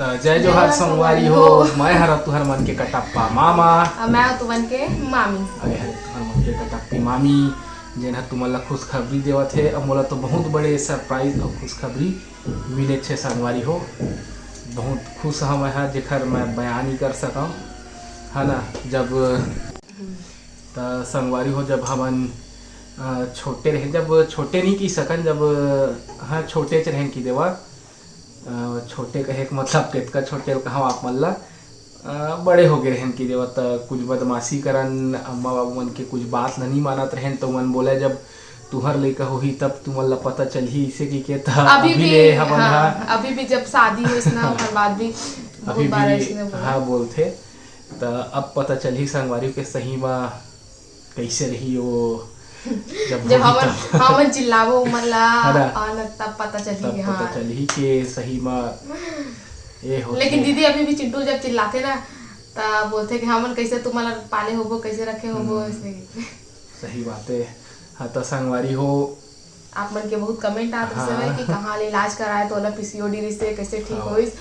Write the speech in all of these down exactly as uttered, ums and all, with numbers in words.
जय जोहार संगवारी हो। मैं हर तुहर मन के कटप्पा मामा। और मैं हूँ तुमन के मामी। अरे हर तुहर मन के कटप्पी मामी, जेन ह तुमन ला खुशखबरी देवत हे। अब मोला तो बहुत बड़े सरप्राइज और खुशखबरी मिले छे संगवारी हो। बहुत खुश हवं मैं ह, जेकर मैं बयान ही कर सकंव, है ना। जब त संगवारी हो, जब हमन अ, छोटे रहे, जब छोटे नहीं की सकन, जब हाँ छोटे च रहन की देवा। अ, छोटे कहे के मतलब केतका छोटे ल कहव आप मन ला, अ, बड़े हो गए रहन की देवा, त कुछ बदमाशी करन, अम्मा बाबू मन के कुछ बात ल नहीं मानत रहन, तो मन बोले जब तुहर लइका होही तब तुमन ला पता चलही, इसे की के त अभी अभी भी ले हमन हाँ, हा अभी भी जब शादी होइस ना, ओकर बाद भी अभी बहुत बार भी ऐसने बोला। हाँ बोलथे। त अब पता चलही संगवारी के सही मा कैसे रही वो, जब जब होही हमन तब। हमन चिल्लाबो उमन ला है ना? और न तब पता चलही तब कि पता हाँ। चलही के सही मा ये होथे। लेकिन दीदी अभी भी चिंटू जब चिल्लाथे ना, त बोलथे कि हमन कैसे तुम्हारा पाले होबो, कैसे रखे होबो, हम्म। ऐसे। सही बात है। हाँ, त संगवारी हो, आप मन के बहुत कमेंट आत हाँ। रहिस कि कहाँ ले इलाज कराए, तो ओला पीसीओडी रिहिस हे, कैसे ठीक हाँ। होइस।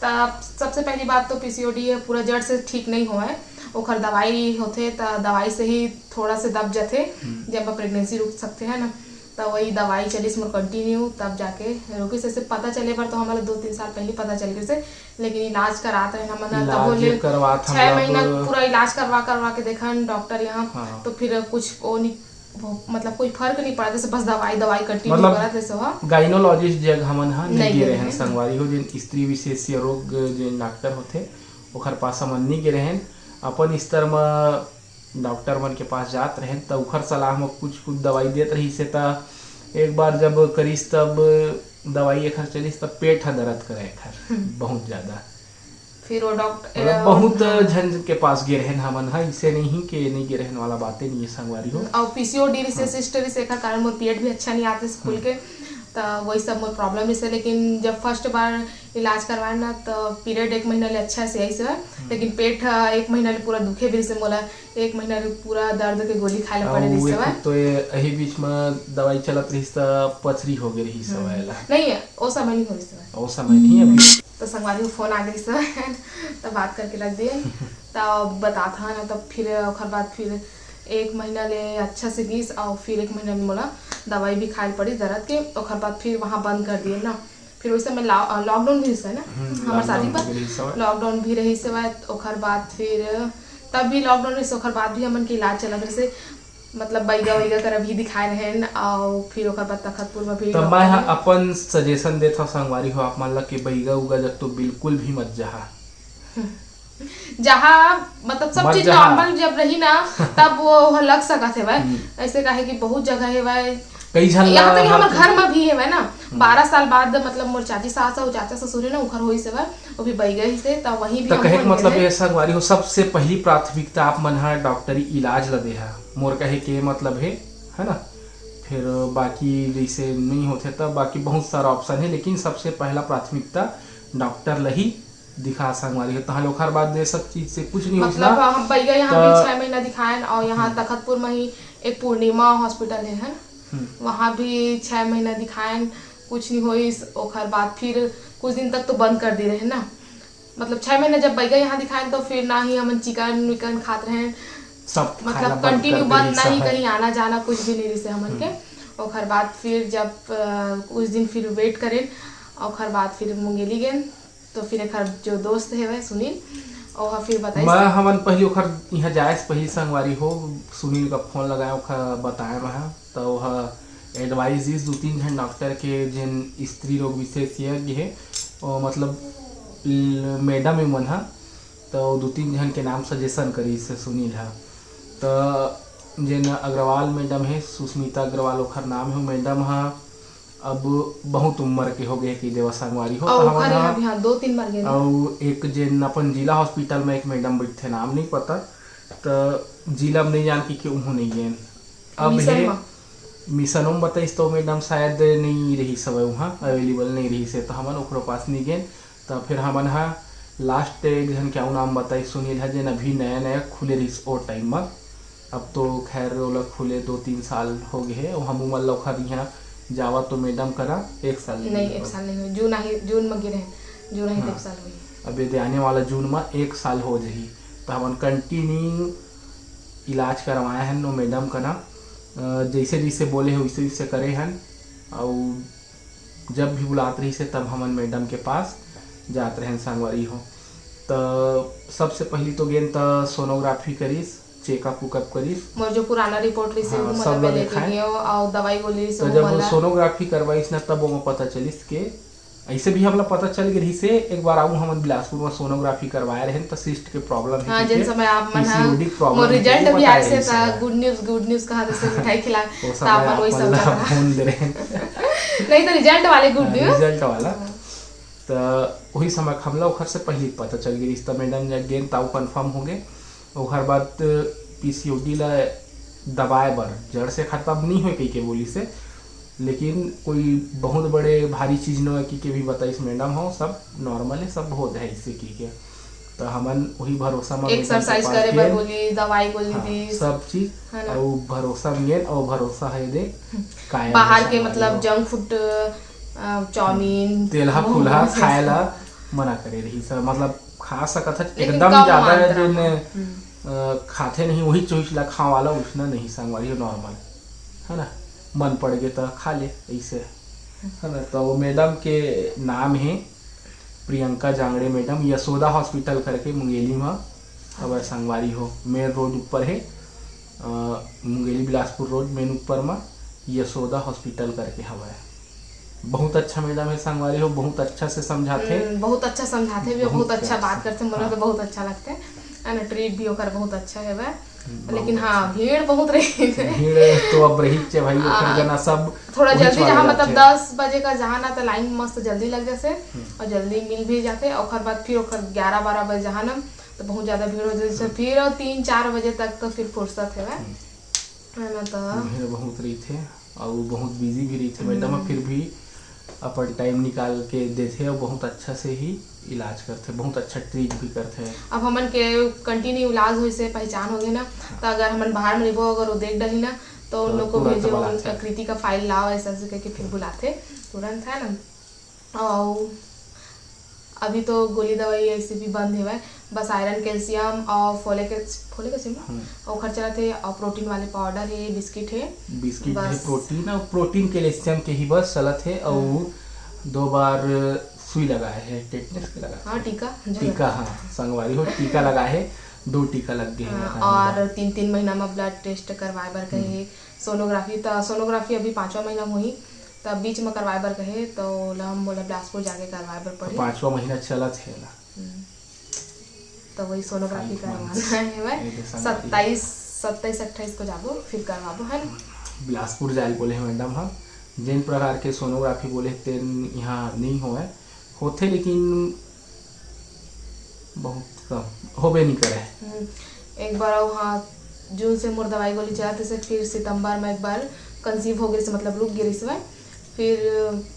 त सबसे पहली बात तो पीसीओडी है पूरा जड़ से ठीक नहीं होए, ओखर दवाई होथे त दवाई से ही थोड़ा से दब जथे, हम्म। जब प्रेगनेंसी रुक सकथे है ना। त वही दवाई चलिस मोर कंटिन्यू, तब जाके रुकिस। ऐसे पता चले बर तो हमारा दो तीन साल पहले पता चल गए, लेकिन इलाज करात रहे हमन ह, इलाज तबो ले करवात छह हमला महीना अब पूरा इलाज करवा करवा के देखन डॉक्टर यहाँ, हाँ। तो फिर कुछ वो नहीं, वो, मतलब कोई फर्क नहीं पड़ा, जैसे बस दवाई कंटिन्यू मतलब करत रहे सो हा। गाइनोलॉजिस्ट जग हमन हा नहीं नहीं गे गे रहन रहन। संगवारी हो, जेन स्त्री विशेषीय रोग जेन डॉक्टर होथे ओखर पास हमन नहीं गे रहन। अपन स्तर म डॉक्टर मन के पास जात रहन त ओखर सलाह म कुछ कुछ दवाई देत रहिस हे। त एक बार जब करिस तब दवाई एखर चलिस तब पेट ह दर्द करे एखर हम्म। बहुत ज्यादा। फिर वो डॉक्टर मतलब बहुत झन के पास गे रहन हमन हा, इसे नहीं कि नहीं गे रहन वाला बातें नहीं है संगवारी हो। और पीसीओडी रिहिस हे, सिस्टर रिहिस हे, एकर कारण मोर पीरियड भी अच्छा नहीं आते स्कूल के, तो वही सब मोर प्रॉब्लम रिहिस हे। लेकिन जब फर्स्ट बार इलाज करवाए ना, तो पीरियड एक महीना ले अच्छा से आइस हे, लेकिन पेट ह एक महीना ले पूरा दुखे भी रिहिस हे मोला। एक महीना ले पूरा दर्द के गोली खाए ला पड़े अउ रिहिस एक हे। तो ये अही बीच में दवाई चलत रहिस त पथरी हो गए रहिस हवय ला। नहीं, वो समय नहीं हो रिहिस हे। ओ समय नहीं अभी। तो संगवारी को फोन आ गई सर, तो बात करके रख दिए। तो बतात हा ना, तब फिर ओखर बाद फिर एक महीना ले अच्छा से गीस और फिर एक महीना ले मोला दवाई भी खाए पड़ी दर्द के। ओखर बाद फिर वहाँ बंद कर दिए ना। फिर उस समय लॉकडाउन भी रिहिस हे ना, हम्म, हमार शादी lockdown पर भी रिहिस हवय। लॉकडाउन भी रहिस हवय। ओखर बाद फिर तब भी लॉकडाउन रहिस, ओखर बाद भी हमन के इलाज चलत रहिस हे, मतलब बैगा वैगा कर अभी दिखाए रहन, और फिर ओखर बाद तखतपुर में भी तो मैं डॉक्टर हा हैं। अपन सजेशन देत हूँ संगवारी हो आप मन ला कि बैगा उगा जब तो बिल्कुल भी मत जहा। जहाँ मतलब सब मत चीज जहा। नॉर्मल जब रही ना, तब वो लग सकत हे भाई। हम्म। ऐसे काहे कि बहुत जगह हे भाई, कई झन ला यहाँ तक कि हमारे हर- घर में भी हे भाई ना, बारह साल बाद मतलब मोर चाची सास और चाचा ससुर है ना, उखर होइस हे भाई, वो भी बैगा ही से, तब वहीं भी तो हम कहे के बोल मतलब रहे। ये संगवारी हो, सबसे पहली प्राथमिकता आप मन हा डॉक्टरी इलाज ला देहा। मोर कहे के मतलब है, है ना। फिर बाकी जैसे नहीं होते तब बाकी बहुत सारा ऑप्शन है, लेकिन सबसे पहला प्राथमिकता डॉक्टर ला ही दिखा संगवारी हो। तहाँ ओखर बाद ये सब चीज से कुछ नहीं मतलब होता। हम बैगा यहाँ तो- भी छह महीना दिखाएन और यहाँ तखतपुर में ही एक पूर्णिमा हॉस्पिटल है, है ना, हम्म। वहाँ भी छह महीना दिखाएन, कुछ नहीं होइस। ओखर बाद फिर कुछ दिन तक तो बंद कर दे रहे ना, मतलब छह महीना जब बैगा यहाँ दिखाएन तो फिर ना ही हमन चिकन विकन खात रहे, सब खाना मतलब बंद कंटिन्यू कर बंद देही नहीं, सब। कहीं आना जाना कुछ भी नहीं रहिस हे हमन के। ओखर बाद फिर जब अ, कुछ दिन फिर वेट करेन, ओखर बाद फिर मुंगेली गेन, तो फिर एखर जो दोस्त हे वह सुनील, ओहा फिर बताइस। मैं हमन पहली ओखर यहाँ जाए से पहली संगवारी हो सुनील का फोन लगाए, ओखर बताए मैं हा। तो वह एडवाइस दिस दो तीन झन डॉक्टर के, जेन स्त्री रोग विशेषज्ञ हे, और मतलब ल- मैडम ही मन हा, तो दो तीन झन के नाम सजेशन करिस सुनील हा। तो जेन अग्रवाल मैडम हे, सुस्मिता अग्रवाल ओखर नाम हे, मैडम हा अब बहुत उम्र के हो गए कि देवा संगवारी हो। और तो ओखर हमन यहाँ हा भी हाँ दो तीन बार गेन। अउ एक जेन अपन जिला हॉस्पिटल में एक मैडम बैठथे, नाम नहीं पता, तो जिला में नहीं जान कि, कि उहों नहीं गेन। अब मिशन हे मा। मिशनों में बताइस तो मैडम शायद नहीं रहिस हवय, वहाँ अवेलेबल नहीं रहिस हे, तो हमन ओकरो पास नहीं गेन। तो फिर हमन हा लास्ट एक झन के अउ नाम बताइस सुनील हा, जेन अभी नया नया खुले रहिस ओ टाइम में। अब तो खैर ओला खुले दो तीन साल हो गए हे, अउ हम उमर ला ओखर यहाँ जावा तो मैडम करा एक साल नहीं, एक साल नहीं हुए, जून आही, जून में गिरे हैं। जून ही हाँ। एक साल होही। अब ये दे आने वाला जून में एक साल हो जाही, तो हमन कंटिन्यू इलाज करवाए हैं नो मैडम का ना। अ, जैसे जैसे बोले हैं वैसे वैसे करे हैं, और जब भी बुलात रही से तब हमन मैडम के पास जात रहन संगवारी हो। तो सबसे पहली तो गेन त सोनोग्राफी करिस, चेकअप उकअप करिस। मोर जो पुराना रिपोर्ट रहिस, हाँ, वो सब मतलब ला मैं लेके देखाए। गए हूँ, और दवाई गोली से तो वो जब वो वाला। सोनोग्राफी करवाइस ना, तब वो पता चलिस के ऐसे भी हमला पता चल गई रहिस से, एक बार आऊ हमन बिलासपुर में सोनोग्राफी करवाए रहन, त सिस्ट के प्रॉब्लम है हाँ, कहिके, जेन समय आप मन हा पीसीओडी के प्रॉब्लम मोर है रिजल्ट कहिके भी बताए आए से, रहिस त हवय। गुड न्यूज, गुड न्यूज कहा जैसे मिठाई खिला, वो त समय अपन आप वही मन सब ला कहा। फोन दे रहन। नहीं तो रिजल्ट वाले गुड हाँ, न्यूज। रिजल्ट वाला। हाँ। त वही समय हमला ओखर से पहले पता चल गई रहिस, त मैडम जग गेन, ताऊ कंफर्म हो गए। ओखर बाद पीसीओडी ला दबाए बर, जड़ से खत्म नहीं होए कहिके बोली से, लेकिन कोई बहुत बड़े भारी चीज न होए कहिके भी बताइस मैडम हो, सब नॉर्मल है, सब होत है इसे कहिके। तो हमन वही भरोसा में मैडम के एक्सरसाइज पास करे बर गेन। बोली, दवाई गोली हाँ, दी। सब चीज है ना? और भरोसा में गेन, और भरोसा है दे हम्म। कायम बाहर है के संगवारी मतलब हो। जंक फूड, अ, चाउमीन, तेलहा मोमोज, फुलहा ये खाए सब। ला मना करे रही सर, मतलब खा सकत है, लेकिन एकदम कम ज्यादा मात्रा जो में। ने, हम्म। अ, खाथे नहीं, वही चीज ला खा वाला, उसना नहीं संगवारी हो, नॉर्मल, है ना, मन पड़ गए तो खा ले ऐसे, है ना। तो वो मैडम के नाम है प्रियंका जांगड़े मैडम, यशोदा हॉस्पिटल करके मुंगेली में हवय संगवारी हो, मेन रोड ऊपर है, अ, मुंगेली बिलासपुर रोड मेन ऊपर में यशोदा हॉस्पिटल करके हवय। बहुत अच्छा मैडम है संगवारी हो, बहुत अच्छा से समझाथे। हम्म, बहुत अच्छा समझाथे भी, बहुत बहुत अच्छा अच्छा। बात करथे, मोला हाँ। तो बहुत अच्छा लगथे। है ना, ट्रीट भी ओकर बहुत अच्छा हेवय। हम्म, लेकिन बहुत हाँ, अच्छा। भीड़ बहुत रही। भीड़ तो अब रही चे भाई, ओकर आ, जना सब थोड़ा वही जल्दी वाले जहाँ, मतलब, जाथे। दस बजे का जहाँ ना, तो लाइन मस्त जल्दी लग जैसे हम्म। और जल्दी मिल भी जाथे। ओकर बाद फिर ओकर ग्यारह बारह बजे जहाँ ना, तो बहुत ज्यादा भीड़ हो जैसे हम्म। फिर और तीन चार बजे तक तो फिर फुर्सत हेवय। हम्म। है ना, तो भीड़ बहुत रहिथे और बहुत बिजी भी रहिथे मैडम, हम्म। फिर भी अपन टाइम निकाल के देथे और बहुत अच्छा से ही इलाज करथे, बहुत अच्छा ट्रीट भी करथे। अब हमन के कंटिन्यू इलाज होइस हे, पहचान हो गए ना, हाँ। तो अगर हमन बाहर में रहिबो, अगर वो देख डरही ना, तो उन तो लोग को तुरंत भेजो, बुलाथे। कृति का फाइल लाओ, ऐसा ऐसे करके फिर बुलाथे तुरंत, है ना। और अभी तो गोली दवाई ऐसे भी बंद हेवय, बस आयरन, कैल्शियम और फोलिक एस-, फोलिक एसिड ना? हम्म। ओखर चलत हे, और प्रोटीन वाले पाउडर हे, बिस्किट हे। बिस्किट हे, बस। प्रोटीन और प्रोटीन कैल्शियम के ही बस चलत हे, और हम्म। दो बार सुई लगाए हे, टेटनस के लगाए हाँ, हे। टीका, जो टीका, लगता हाँ, है। संगवारी हो, टीका लगाए हे, दो टीका लग गए हाँ, हैं, हाँ, और दो बार। तीन, तीन महीना में ब्लड टेस्ट करवाए बर कहे हम्म। हे, सोनोग्राफी, त सोनोग्राफी अभी पाँचवा महीना में होही, त बीच में करवाए बर कहे, त ओला, मोला बिलासपुर जाके करवाए बर तो पड़ही। पाँचवा महीना चलत हे ला। हम्म। त वही सोनोग्राफी फाइव मंथ्स। करवाना हे भाई। ये तो संगवारी। सत्ताईस, सत्ताईस अट्ठाईस को जाबो, फिर करवाबो, है ना? बिलासपुर जाए बोले हैं मैडम, हम जेन प्रकार के सोनोग्राफी बोले तेन यहाँ नहीं होए, होथे लेकिन बहुत कम, होबे नहीं करे। हम्म, एक बार अउ, हाँ, जून से मोर दवाई गोली चलत हे, फिर सितंबर में एक बार कंसीव हो गई से, मतलब रुक गई से, फिर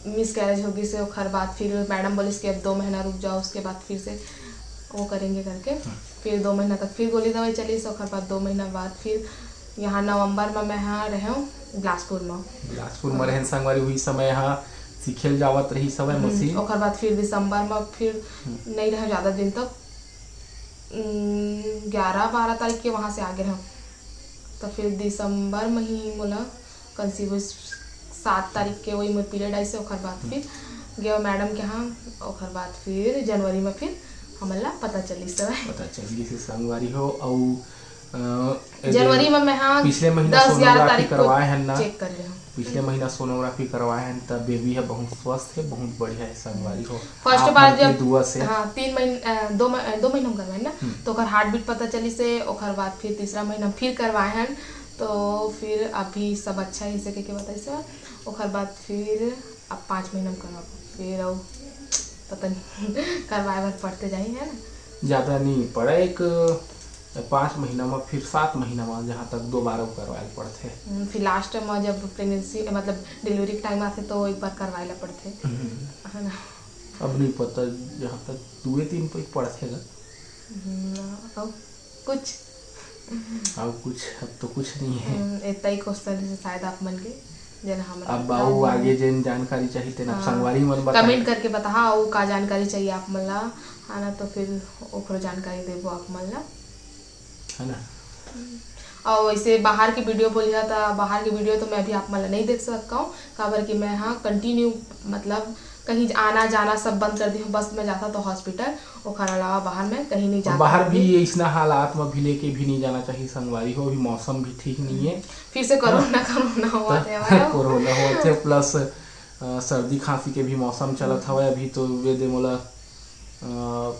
मिसकैरेज हो गई से, ओखर बाद फिर मैडम बोलिस कि अब दो महीना रुक जाओ, उसके बाद फिर से वो करेंगे करके। हाँ। फिर दो महीना तक फिर गोली दवाई चली से, ओखर बाद दो महीना बाद फिर यहाँ नवंबर में मैं यहाँ रहे हूँ बिलासपुर में। बिलासपुर में हाँ। रहन संगवारी हुई समय यहाँ सीखेल जावत रही समय हम्म, मशीन। ओखर बाद फिर दिसंबर में फिर हम्म। नहीं रहे ज़्यादा दिन तक, उम, ग्यारह बारह तारीख के वहाँ से आगे रहे हूँ। तो फिर दिसंबर में ही मोला कंसीव हुई, सात तारीख के वही मोर पीरियड आइस, ओखर बाद हम्म। फिर गए मैडम के यहाँ, ओखर बाद फिर जनवरी में फिर हमन ला पता चलिस हवय। पता चल गई से संगवारी हो, अउ, अ, ए जनवरी दे में मैं, हाँ, पिछले महीना दस ग्यारह सोनोग्राफी तारीख को करवाए हन ना, चेक करे हूँ। पिछले महीना सोनोग्राफी करवाए हन, तब बेबी ह बहुत स्वस्थ है, बहुत बढ़िया है संगवारी हो। फर्स्ट आप बार मन के जब, दुआ से। हाँ, तीन महीने, अ, दो म-, अ, दो महीना में करवाए ना, हम्म। तो ओकर हार्ट बीट पता चली से, ओकर बाद फिर तीसरा महीना फिर करवाए हन, तो फिर अभी सब अच्छा है, इसे के, के बताइस। ओकर बाद फिर अब पाँच महीना में करवाबो, फिर अउ पता नहीं करवाए बर पड़ते जाही, है ना? ज़्यादा नहीं पड़े, एक पाँच महीना में, फिर सात महीना में, जहाँ तक दोबारा करवाए पड़ते। हम्म, फिर लास्ट में जब प्रेगनेंसी, मतलब डिलीवरी के टाइम आते, तो एक बार करवाए ला पड़ते, हम्म। है ना? अब नहीं पता, जहाँ तक दुए तीन पे पड़ते ना। हम्म, अब कुछ। अब कुछ, अब तो कुछ नहीं है। हम्म, इतना ही क्वेश्चन है शायद आप मन के। जेन हमन अब बता अउ देहन। आगे जेन जानकारी चाही, तेन आप हाँ। संगवारी मन बताएं। कमेंट करके बताहा, अउ का जानकारी चाहिए आप मन ला, है ना, तो फिर ओकरो जानकारी देबो आप मन ला। है ना? अउ वैसे बाहर के वीडियो बोलिहा, त बाहर के वीडियो तो मैं अभी आप मन ला नहीं देख सकता हूँ, काबर कि मैं, हाँ, कंटिन्यू, मतलब, कहीं आना जाना सब बंद कर दी हूँ। बस मैं जाता तो हॉस्पिटल, ओखर अलावा बाहर मैं कहीं नहीं जाता बाहर हूँ भी अभी। इसना हालात में भी लेके भी नहीं जाना चाहिए संगवारी हो, अभी मौसम भी ठीक नहीं है। फिर से कोरोना, कोरोना हुआ त है हमारा। कोरोना हुआ थे, प्लस, अ, सर्दी खांसी के भी मौसम चलत हम्म। हवय। अभी तो वे दे मोला, अ,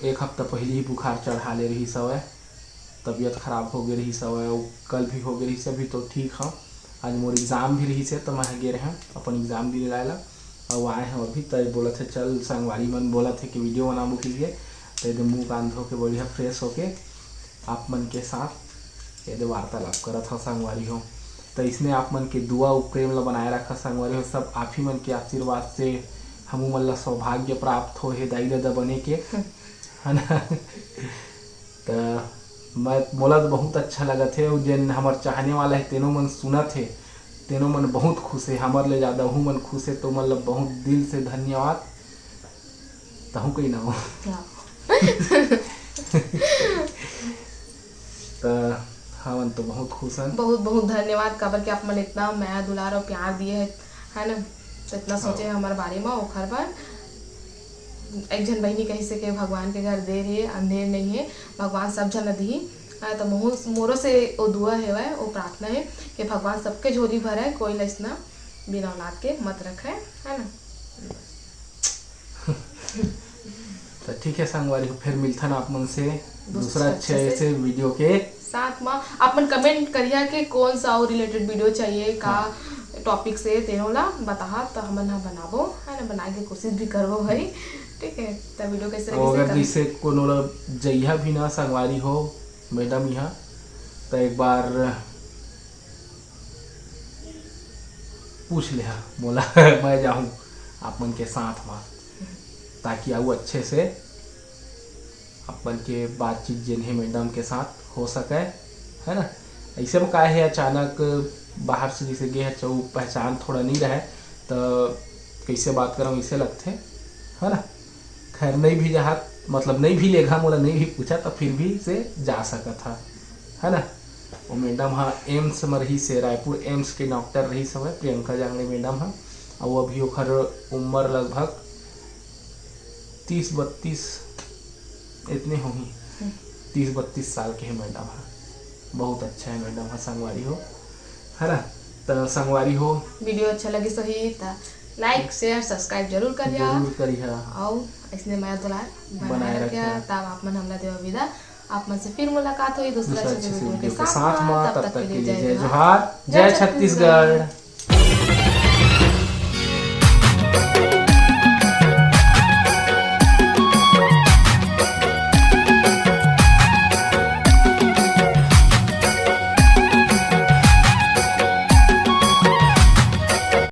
एक हफ्ता पहले ही बुखार चढ़ा ले रहिस हवय, तबीयत खराब हो गे रहिस हवय, अउ कल भी हो गे रहिस, अभी तो ठीक हव। आज मोर एग्जाम भी रहिस हे, त मैं ह गे रहें अपन एग्जाम भी लाए ला, अउ आए हव अभी। त बोलत हे, "चल, संगवारी मन बोलत हे कि वीडियो बनाबो के लिए।" त एदे मुंह कान धो के बढ़िया फ्रेश होके आप मन के साथ एदे वार्तालाप करत हव संगवारी हो। त इसने आप मन के दुआ अउ प्रेम ला बनाए रखा संगवारी हो। सब आप ही मन के आशीर्वाद से हमू मन ला सौभाग्य प्राप्त हो हे दाई ददा बने के, है ना? त मैं, मोला तो बहुत अच्छा लगत हे, अउ जेन हमर चाहने वाला हे, तेनो मन सुनत हे, तेनो मन बहुत खुश हे, हमर ले ज्यादा ओहू मन खुश हे। तो मतलब बहुत दिल से धन्यवाद। तहूँ कही ना हो। हाँ। त हमन तो बहुत खुश हन। बहुत बहुत धन्यवाद, काबर कि आप मन इतना मया दुलार और प्यार दिए है, है ना? तो इतना हाँ। सोचे हमारे बारे में, ओखर बर एक झन बहिनी कहिस हे कि भगवान के घर देर हे, अंधेर नहीं है, भगवान सब झन ला दिही। हाँ, तो मोहू, मोरो से वो दुआ हेवय, वो प्रार्थना है कि भगवान सबके झोली भरय, कोई ला इसना बिना औलाद के मत रखे, है ना? तो ठीक है संगवारी हो, फिर मिलथन आप मन से दूसरा दूसरा अच्छे अच्छे से से वीडियो के। साथ में आप मन कमेंट करिया कि कौन सा और रिलेटेड वीडियो चाहिए, का हाँ। टॉपिक से, तेनो ला बताहा, तो हमन ह बनाबो, है ना, बनाए के कोशिश भी करबो भाई। ठीक है, तो वीडियो कैसे अउ लगिस हे, अगर कमेंट जैसे कोनो ला जइहा भी ना संगवारी हो मैडम यहाँ, तो एक बार पूछ ले हा मोला, मैं जाहूँ आप मन के साथ में, ताकि अउ अच्छे से अपन के बातचीत जेन हे मैडम के साथ हो सके, है ना? ऐसे में का हे, अचानक बाहर से जैसे गे हे, चौ पहचान थोड़ा नहीं रहे, तो कैसे बात करम, ऐसे लगथे, है ना? खैर, नहीं भी जाहा, मतलब नहीं भी लेगा मोला, नहीं भी पूछा, तो फिर भी से जा सकत हा, है ना? वो मैडम हा एम्स में रहिस हे, रायपुर एम्स के डॉक्टर रहिस हवय प्रियंका जांगड़े मैडम हा। अउ अभी ओखर उम्र लगभग तीस बत्तीस इतने होही। हम्म। तीस बत्तीस साल के हे मैडम हा। बहुत अच्छा है मैडम हा, संगवारी हो, है ना? तो संगवारी हो, वीडियो अच्छा लगिस होही त लाइक, शेयर, सब्सक्राइब जरूर करिहा। जरूर करिहा। अउ इसने मया दुलार बनाए बनाए रखिहा, रखिहा। तब आप मन हमला देवा विदा। आप मन से फिर मुलाकात होही दूसरा दूसरा अच्छे अच्छे वीडियो के वीडियो के साथ साथ में। में। तब तक के लिए जय जोहार, जय छत्तीसगढ़।